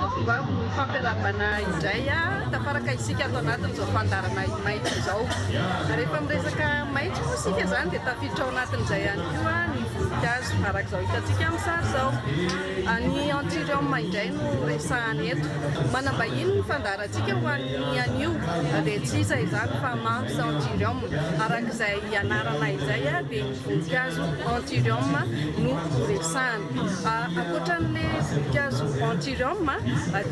Tompoko vavy, mifampiarahabana indray tafaraka isika ato anatin'izao fandaharana maitso izao. Rehefa miresaka maitso moa isika izany dia tafiditra ao anatin'izay ihany koa ny voninkazo araka izao hitantsika amin'ny sary izao. Ny anthurium indray no resahana eto. Manam-bahiny ny fandaharantsika ho an'ny anio dia tsy iza izany fa Mams Anthurium. Araka izay anarana izay dia ny voninkazo anthurium no horesahana. Ankoatra an'ilay voninkazo Anthurium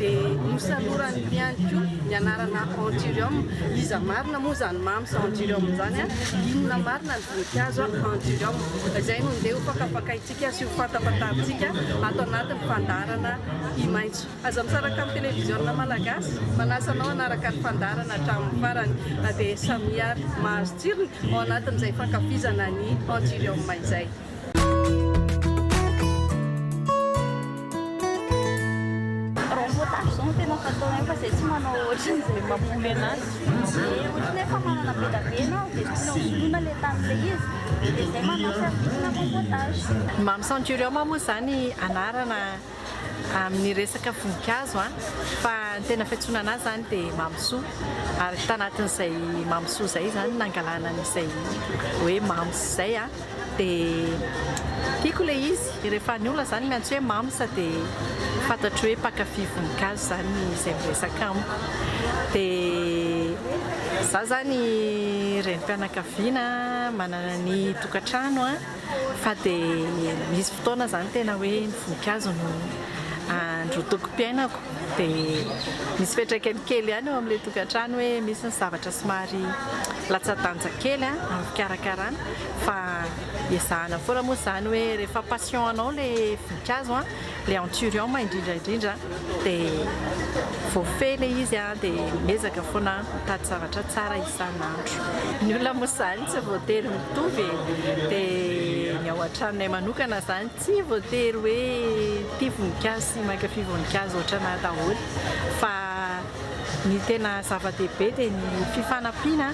dia nosalorany ihany koa ny anarana Anthurium. Iza marina moa izany Mams Anthurium izany? Inona marina ny voninkazo Anthurium? Izay no ndeha hofakafakaintsika sy ho fantafantarintsika ato anatin'ny fandaharana Imaitso. Aza misaraka amin'ny televiziona malagasy, manasa anao hanaraka ny fandaharana hatramin'ny farany dia samia ary mahazo tsirony ao anatin'izay fankafizana ny Anthurium izay. Rempotage zao no tena fataonay fa zay tsy manao ohatran'izay mamboly anazy. Dia ohatran'ny hoe efa manana be dia be ianao dia tianao hosoloina ilay tany ilay izy dia zay manao service na rempotage. Mamy Centurion moa izany anarana amin'ny resaka voninkazo an, fa ny tena fiantsoana anazy izany dia Mamisoa, ary tanatin'izay Mamisoa izay izany nangalana an'izay hoe Mams izay an, dia tiako ilay izy, rehefa ny olona izany miantso hoe Mams dia fantatro hoe mpankafy voninkazo izany izay miresaka amiko, dia izaho izany renim-pianakaviana manana ny tokantrano an. Fa dia misy fotoana izany tena hoe ny voninkazo no androtokom-piainako dia misy fiantraikany kely ihany eo amin'ilay tokantrano hoe misy ny zavatra somary latsa-danja kely amin'ny fikarakarana fa ezahana foana moa izany hoe rehefa passion anao ilay voninkazo an, Ilay anthurium indrindra indrindra dia voafehy ilay izy dia miezaka foana mitady zavatra tsara isan'andro. Ny olona moa izany tsy voatery mitovy e, dia ny ao an-tranonay manokana izany tsy voatery hoe tia voninkazo sy mankafy voninkazo ohatranà daholo fa ny tena zava-dehibe dia ny fifanampiana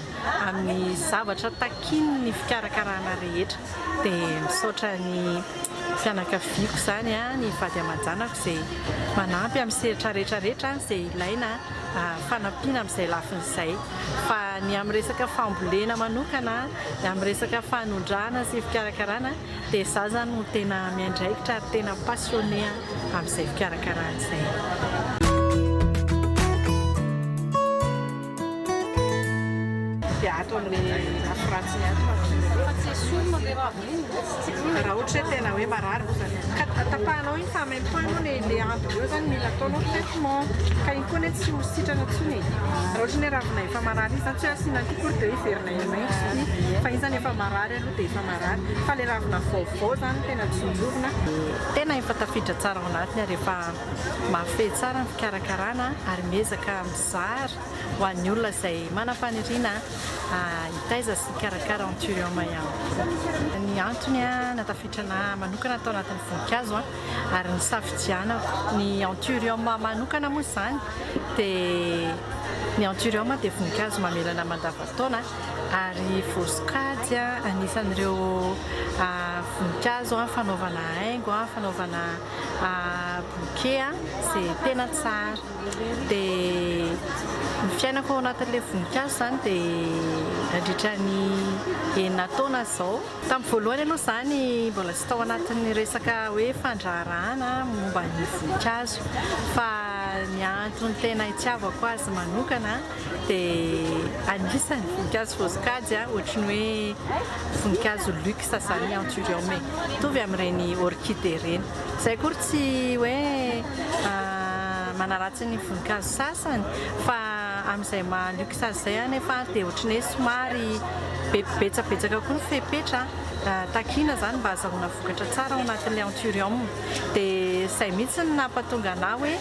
amin'ny zavatra takian'ny fikarakarana rehetra. Dia misaotra ny fianakaviako izany, ny vady aman-janako izay manampy amin'ny sehatra rehetra rehetra izay ilaina fanampiana amin'izay lafiny izay. Fa ny amin'ny resaka fambolena manokana, ny amin'ny resaka fanondrahana sy fikarakarana dia izaho izany no tena miandraikitra ary tena passionné amin'izay fikarakarana izay. Dia ato amin'ilay lafy ratsiny ato fa tsy esorina ilay ravina iny. Raha ohatra hoe tena hoe marary moa zany ka tapahanao iny fa en même temps ianao le le ambiny eo zany mila ataonao traitement ka iny koa anie tsy ho sitrana intsony e. Raha ohatra ny hoe ravina efa marary iny zany tsy hoe asiana an'ity akory dia hoe hiverina hihamaitso ity fa iny zany efa marary aloha dia efa marary fa le ravina vaovao zany no tena tsinjovina. Tena efa tafiditra tsara ao anatiny ary efa mahafehy tsara ny fikarakarana ary miezaka mizara ho an'ny olona izay manam-paniriana hitaiza sy hikarakara anthurium ihany koa. Ny antony natafiditra anà manokana tao anatin'ny voninkazo ary nisafidianako ny anthurium manokana moa izany dia ny anthurium dia voninkazo mamelana mandavantaona ary voasokajy anisan'ireo voninkazo fanaovana haingo, fanaovana bouquet izay tena tsara. Dia ny fiainako ao anatin'ilay voninkazo izany dia nandritra ny enina taona izao. Tamin'ny voalohany aloha izany mbola tsy tao anatin'ny resaka hoe fandraharahana momba ny voninkazo fa ny antony tena itiavako azy manokana dia anisan'ny voninkazo voasokajy ohatry ny hoe voninkazo luxe izany ny anthurium e, mitovy amin'ireny orchidée ireny. Izay akory tsy hoe manaratsy ny voninkazo sasany fa amin'izay maha luxe azy izay anefa dia ohatry ny hoe somary be betsabetsaka koa ny fepetra takiana izany mba ahazahoana vokatra tsara ao anatin'ilay anthurium. Dia izay mihitsy no nampatonga anà hoe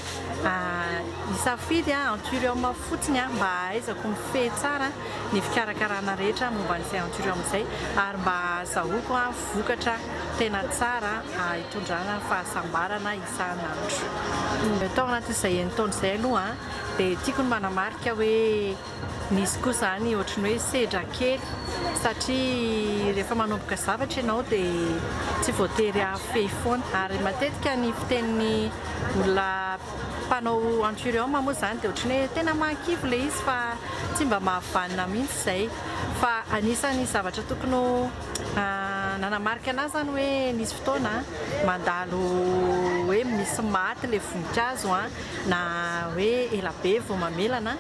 Hisafidy anthurium fotsiny aho mba hahaizako mifehy tsara ny fikarakarana rehetra momba an'izay anthurium izay ary mba hahazahoako vokatra tena tsara hitondrana fahasambarana isan'andro. Tao anatin'izay enin-taona izay aloha Dia tiako ny manamarika hoe nisy koa izany ohatry ny hoe sedra kely satria rehefa manomboka zavatra ianao dia tsy voatery hahafehy foana. Ary matetika ny fitenin'ny olona mpanao anthurium moa izany dia ohatry ny hoe tena mahakivy ilay izy fa tsy mba mahavanona mihitsy izay. Fa anisan'ny zavatra tokony ho nanamarika anahy izany hoe nisy fotoana mandalo hoe misy maty ilay voninkazo na hoe ela be vao mamelana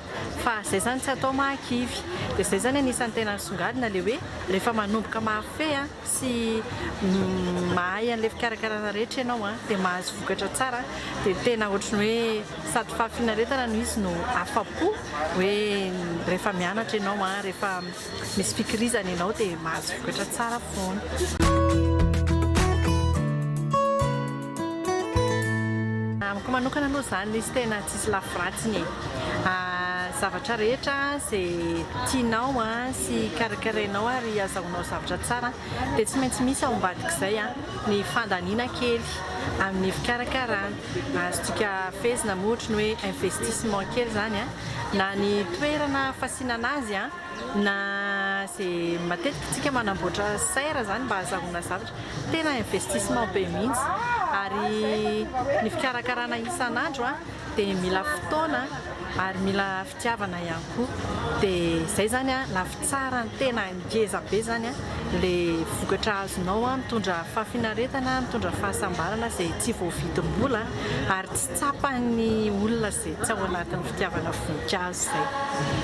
fa izay izany tsy atao mahakivy. Dia izay izany anisan'ny tena nisongadina ilay hoe rehefa manomboka mahafehy sy mahay an'ilay fikarakarana rehetra ianao dia mahazo vokatra tsara dia tena ohatry ny hoe sady fahafinaretana no izy no afa-po hoe rehefa mianatra ianao, rehefa misy fikirizana ianao dia mahazo vokatra tsara foana. Amiko manokana aloha izany ilay izy tena tsisy lafy ratsiny e. Zavatra rehetra izay tianao sy karakarainao ary azahoanao zavatra tsara dia tsy maintsy misy ao ambadik'izay ny fandaniana kely amin'ny fikarakarana. Azontsika fehezina moa ohatry ny hoe investissement kely izany na ny toerana fasiana anazy na izay matetika isika manamboatra serre izany mba azahoana zavatra, tena investissement be mihitsy ary ny fikarakarana isan'andro dia mila fotoana ary mila fitiavana ihany koa dia izay izany lafy tsara ny tena ngeza be izany ilay vokatra azonao mitondra fahafinaretana, mitondra fahasambarana izay tsy voavidim-bola ary tsy tsapan'ny olona izay tsy ao anatin'ny fitiavana voninkazo izay.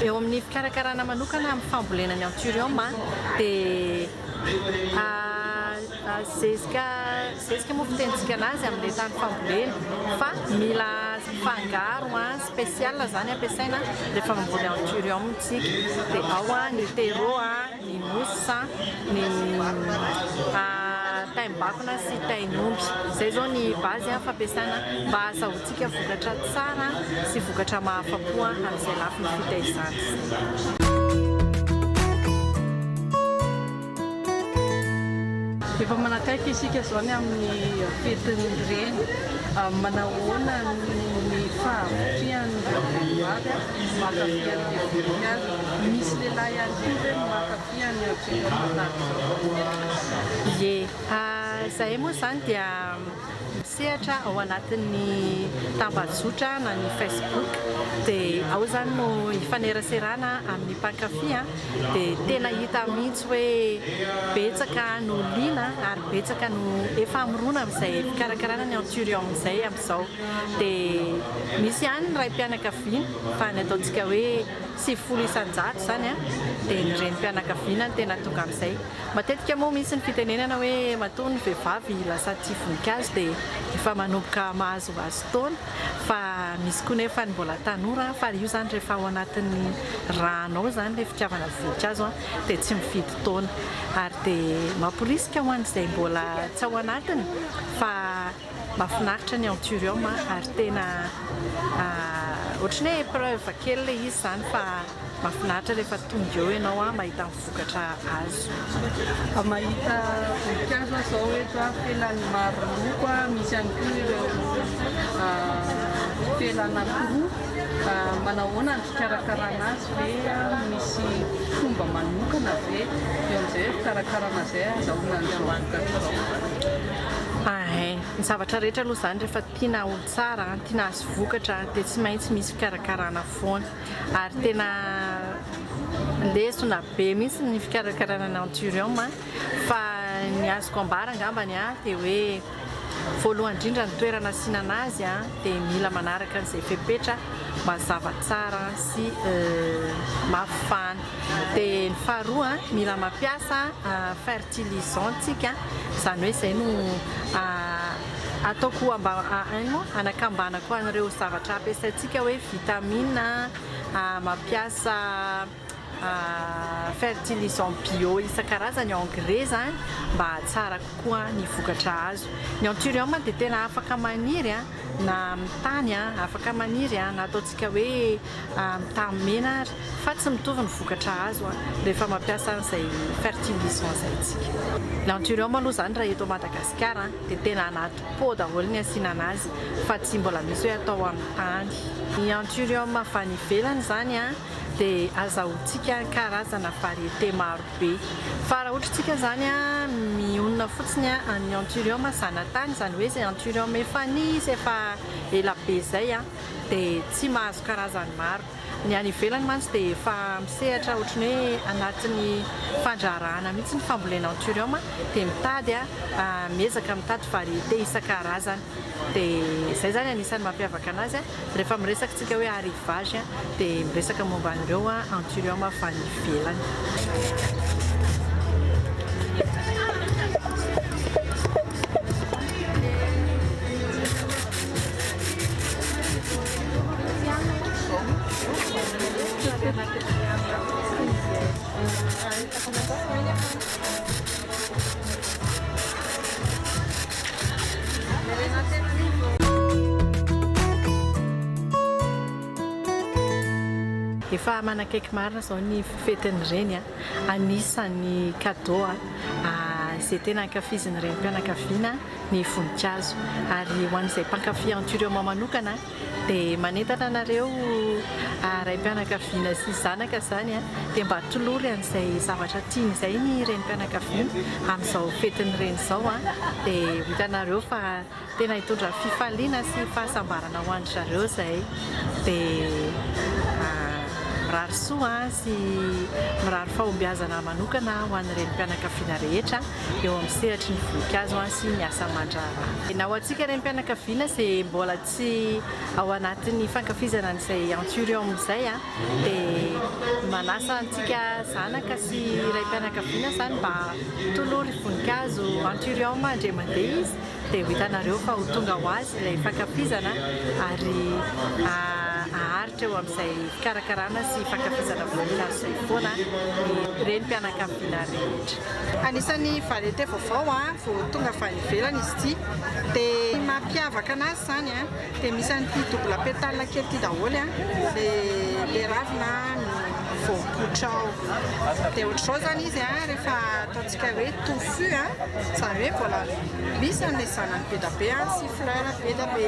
Eo amin'ny fikarakarana manokana amin'ny fambolena ny anthurium dia zezika zezika moa fitenintsika anazy amin'ilay tany fambolena fa mila fangaro spécial izany ampiasaina rehefa mamboly anthurium tsika dia ao ny terreau, ny mousse, ny taim-bakona sy tain'omby. Izay izao ny base fampiasana mba hahazahoantsika vokatra tsara sy vokatra mahafa-po amin'izay lafiny fitaizana izay. Efa manakaiky isika izao ny amin'ny fetin'ny reny. Manahoana ny fahavitrihan'ireo vehivavy mankafy an'ity voninkazo? Misy lehilahy ihany koa ve no mankafy an'i Angelina tahaka izao? Ie, izahay moa izany dia misehatra ao anatin'ny tambajotra na ny Facebook dia ao izany no ifaneraserana amin'ny mpankafy dia tena hita mihitsy hoe betsaka no liana ary betsaka no efa mirona amin'izay fikarakarana ny anthurium izay amin'izao dia misy ihany ny raim-pianakaviana fa ny ataontsika hoe 90% izany dia ny renim-pianakaviana no tena tonga amin'izay. Matetika moa misy ny fitenenana hoe matoa ny vehivavy lasa tia voninkazo dia efa manomboka mahazoazo taona fa misy koa nefa ny mbola tanora fa io izany rehefa ao anatin'ny rànao izany ilay fitiavana voninkazo dia tsy mifidy taona ary dia mamporisika ho an'izay mbola tsy ao anatiny fa mahafinaritra ny anthurium ary tena ohatran'ny hoe épreuve kely ilay izy izany fa mahafinaritra rehefa tonga eo ianao mahita ny vokatra azo. Mahita voninkazo aho izao eto, felany maro loko, misy ihany koa ireo felana anankiroa. Manahoana ny fikarakarana azy ve? Misy fomba manokana ve eo amin'izay hoe fikarakarana izay ahazahoana an'izao vokatra izao? Hay, ny zavatra rehetra aloha izany rehefa tiana ho tsara, tiana hahazo vokatra dia tsy maintsy misy fikarakarana foana. Ary tena lesona be mihitsy ny fikarakarana ny anthurium fa ny azoko ambara angambany dia hoe voalohany indrindra ny toerana asiana anazy dia mila manaraka an'izay fepetra mazava tsara sy mafana. Dia ny faharoa mila mampiasa fertilisant tsika, izany hoe izay no ataoko anakambanako an'ireo zavatra ampiasaintsika hoe vitamine, mampiasa. fertilisant bio isan-karazany, engrais izany, mba hahatsara kokoa ny vokatra azo. Ny anthurium dia tena afaka maniry na amin'ny tany, afaka maniry na ataontsika hoe amin'ny tany mena ary, fa tsy mitovy ny vokatra azo rehefa mampiasa an'izay fertilisant izay isika. Ny anthurium aloha izany raha eto Madagasikara dia tena anaty pot daholo ny asiana anazy fa tsy mbola misy hoe atao amin'ny tany. Ny anthurium avy any ivelany izany dia azahoantsika karazana variété maro be. Fa raha ohatra isika izany mionona fotsiny amin'ny anthurium zanatany, izany hoe izay anthurium efa nisy efa ela be izay dia tsy mahazo karazany maro. Ny any ivelany mantsy dia efa misehatra ohatran'ny hoe anatin'ny fandraharahana mihitsy ny fambolena anthurium dia mitady miezaka mitady variété isan-karazany. Dia izay izany anisan'ny mampiavaka anazy. Rehefa miresaka isika hoe arrivage dia miresaka momba an'ireo anthurium avy any ivelany. Efa manakaiky marina izao ny fetin'ny reny a, anisan'ny cadeau izay tena ankafizin'ny renim-pianakaviana ny voninkazo ary ho an'izay mpankafy anthurium manokana dia manentana anareo raim-pianakaviana sy zanaka izany dia mba tolory an'izay zavatra tiany izay ny renim-pianakaviana amin'izao fetin'ny reny izao dia ho hitanareo fa tena hitondra fifaliana sy fahasambarana ho an-dry zareo izay dia mirary soa sy mirary fahombiazana manokana ho an'ny renim-pianakaviana rehetra eo amin'ny sehatry ny voninkazo sy ny asa aman-draharaha. Na ho antsika renim-pianakaviana izay mbola tsy ao anatin'ny fankafizana an'izay anthurium izay dia manasa antsika zanaka sy raim-pianakaviana izany mba tolory voninkazo anthurium indray mandeha izy dia ho hitanareo fa ho tonga ho azy ilay fankafizana ary haharitra eo amin'izay fikarakarana sy fankafizana voninkazo izay foana ny renim-pianakaviana rehetra. Anisan'ny variété vaovao vao tonga avy any ivelany izy ity. Dia ny mampiavaka anazy izany dia misy an'ity double pétale kely ity daholo ilay ravina vao mipoitra ao. Dia ohatr'izao izany izy rehefa ataontsika hoe touffu, izany hoe mbola misy an'ilay zanany be dia be sy fleur be dia be.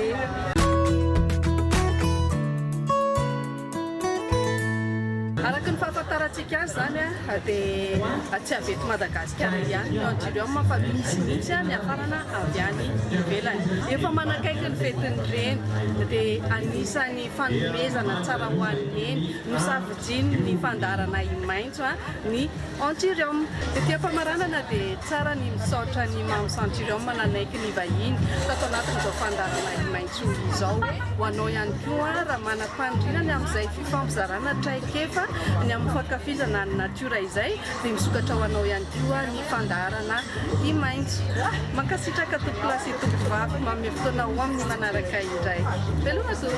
Araka ny fahafantarantsika azy izany dia tsy avy eto Madagasikara ihany ny Anthurium fa misy mihitsy ny hafarana avy any ivelany. Efa manakaiky ny fetin'ny reny dia anisan'ny fanomezana tsara ho an'ny neny nosafidian'ny fandaharana Imaitso ny Anthurium. Ety am-pamaranana dia tsara ny misaotra ny Mam's Anthurium nanaiky ny vahiny tato anatin'izao fandaharana Imaitso izao. Ho anao ihany koa raha manam-paniriana ny amin'izay fifampizarana traikefa ny amin'ny fankafizana ny natiora izay dia misokatra ho anao ihany koa ny fandaharana Imaitso. Mankasitraka tompokolahy sy tompokovavy manome fotoana ho amin'ny manaraka indray. Veloma zo!